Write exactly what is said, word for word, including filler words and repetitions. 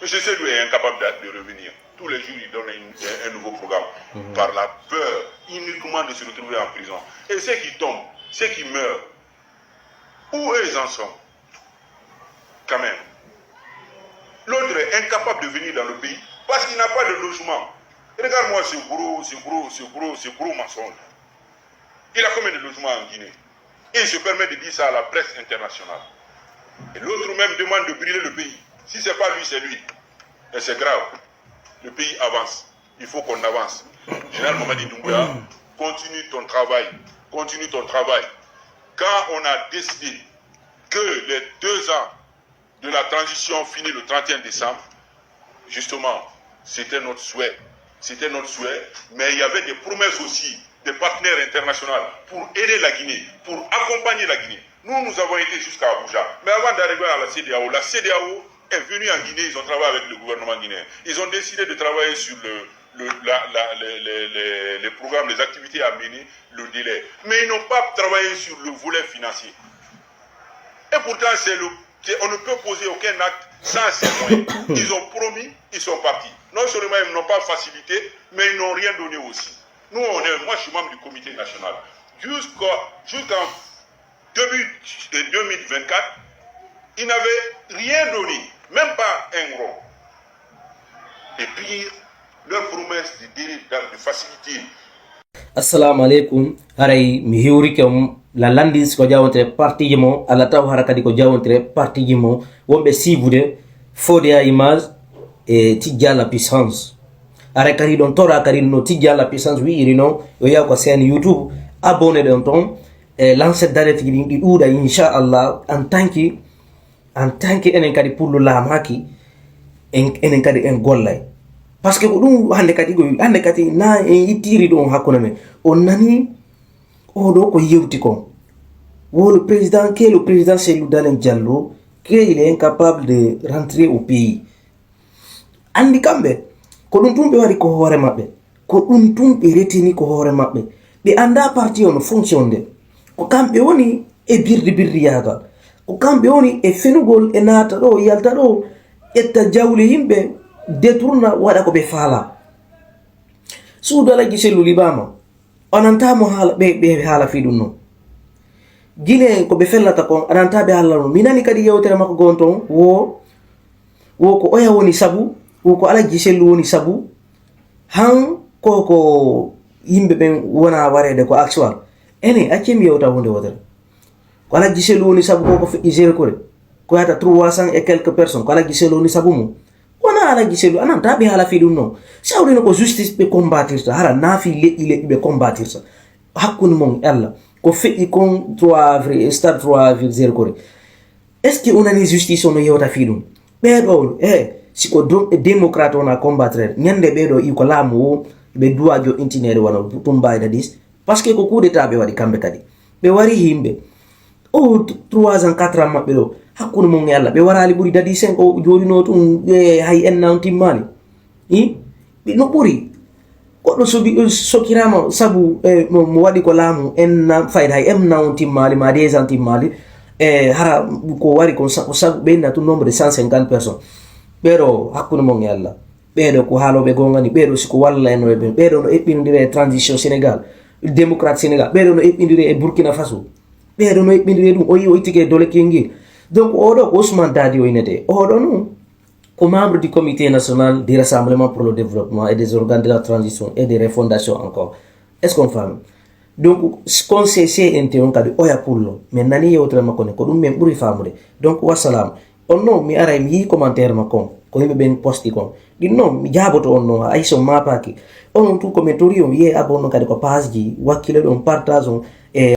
Monsieur Seydoux est incapable de, de revenir. Tous les jours, il donne une- un, un nouveau programme. Par la peur uniquement de se retrouver en prison. Et ceux qui tombent, ceux qui meurent, où eux en sont, quand même. L'autre est incapable de venir dans le pays parce qu'il n'a pas de logement. Regarde-moi ce gros, ce gros, ce gros, ce gros mensonge. Il a combien de logements en Guinée? Et il se permet de dire ça à la presse internationale. Et l'autre même demande de brûler le pays. Si c'est pas lui, c'est lui. Et c'est grave. Le pays avance. Il faut qu'on avance. Général Mamadi Doumbouya, continue ton travail. Continue ton travail. Quand on a décidé que les deux ans de la transition finit le trente et un décembre, justement, c'était notre souhait. C'était notre souhait, mais il y avait des promesses aussi des partenaires internationaux pour aider la Guinée, pour accompagner la Guinée. Nous, nous avons été jusqu'à Abuja. Mais avant d'arriver à la CEDEAO, la CEDEAO est venue en Guinée, ils ont travaillé avec le gouvernement guinéen. Ils ont décidé de travailler sur le, le- la- la- les, les- les- les programmes, les activités à mener, le délai. Mais ils n'ont pas travaillé sur le volet financier. Et pourtant, c'est le, c'est- on ne peut poser aucun acte sans ces moyens. Ils ont promis, ils sont partis. Non seulement ils n'ont pas facilité, mais ils n'ont rien donné aussi. Nous, on est, moi, je suis membre du comité national. Jusqu'à, jusqu'en début de deux mille vingt-quatre, ils n'avaient rien donné, même pas un rond. Et pire, leur promesse de délai, de facilité. Assalamu aleykum. Haray mi hiwrike on la landis ko jawonte partiji mo, alla taw hara kadi ko jawonte partiji mo wonɓe siibude fode a image e tijja la puissance. Haray kadi ɗon tora kadi no tijja la puissance wi'iri non, yo yaw ko chaîne YouTube, abonné ɗon ton e lancé d'alerte ɗin ɗi ɗuuɗa inchallah. En tant que en tant que enen kadi pullo laamaaki, en- enen kadi en gollay. Parce que ko ɗum hannde kadi ko hannde kadi na en ittiri ɗum hakkunde men. On nani oɗo ko yewti kon. Wo le président, que le président Cellou Dalein Diallo, que il est incapable de rentrer au pays. Anndi kamɓe ko ɗum tun ɓe waɗi ko hoore maɓɓe. Ko ɗum tun ɓe retini ko hoore maɓɓe. Ɓe annda parti on no fonctionde. Ko kamɓe woni e birdi birdi yaagal. Ko kamɓe woni e fenugol e naata ɗo yalta ɗo ƴetta jawle yimɓe, detourna, waɗa ko ɓe faala. Suudu Alhaji Sellu liɓaama. Onanta mo haala ɓe ɓe haala fii ɗum non. Gine ko ɓe fellata kon ananta ɓe haala non. Mi nani kadi yewtere makko gon ton wo wo ko oya woni sabu, wo ko Alhaji Sellu woni sabu. Han ko ko yimɓe ɓen wona wareede ko actual. Ene accee mi yewta hunde wotere. Ko Alhaji Sellu woni sabu ko ko feƴƴi Zéro Kore ko yata trois cents et quelques personnes, ko Alhaji Sellu woni sabu mum. Wona Alhaji Sellu ananta ɓe haala fii ɗum non. Sawrino ko justice ɓe combattirta hara naafi leƴƴi leƴƴi ɓe combattirta hakkunde mon e Allah. Ko feƴƴi kon trois avril stade trois avril Zéro Kore. Est ce que unani justice ono yewta fii ɗum? Ɓeeɗo e si ko démocrate wona combattre ñande ɓeeɗo iw ko laamu o ɓe duwa joɗɗintineede wano tumbayda dis. Parce que ko coup d'état ɓe waɗi kamɓe kadi. Ɓe wari yimɓe o trois ans quatre ans maɓɓe ɗo hakkunde mon e Allah ɓe waraali ɓuri dadi sen o jooɗinoo tun e hay enna on timmaali. I no ɓuri goɗɗo sobi sokiraama sabu e mo mo waɗi ko laamu enna fayda hay emna on timmaali ma deux ans timmaali. E hara ko wari kon sa- ko sabu ɓe inna tun nombre de cent cinquante personnes. Ɓeeɗo hakkunde mon e Allah ɓeeɗo ko haalooɓe goonga ni ɓeeɗo siko walla en no ɓe ɓeeɗo no eɓɓindire e transition Sénégal, démocrate Sénégal ɓeeɗo no eɓɓindire e Burkina Faso. Ɓeeɗo no eɓɓindire ɗum o yi o ittike dole kingil. Donc oɗo ko Ousmane Dadi o inete oɗo non ko membre du comité national du rassemblement pour le développement et des organes de la transition et de refondation encore. Est ce qu'on faami? Donc conseil C N T on kadi oya pullo min nani yewtere makko ne ko ɗum min ɓuri faamude. Donc wassalam. On non mi aray mi yii commentaire makko on ko yimɓe ɓen posti kon. Ɗin non mi jaaboto on non hay so maapaaki. Onon tun ko min tori on wiye abonno kadi ko page ji wakkile ɗon partage on e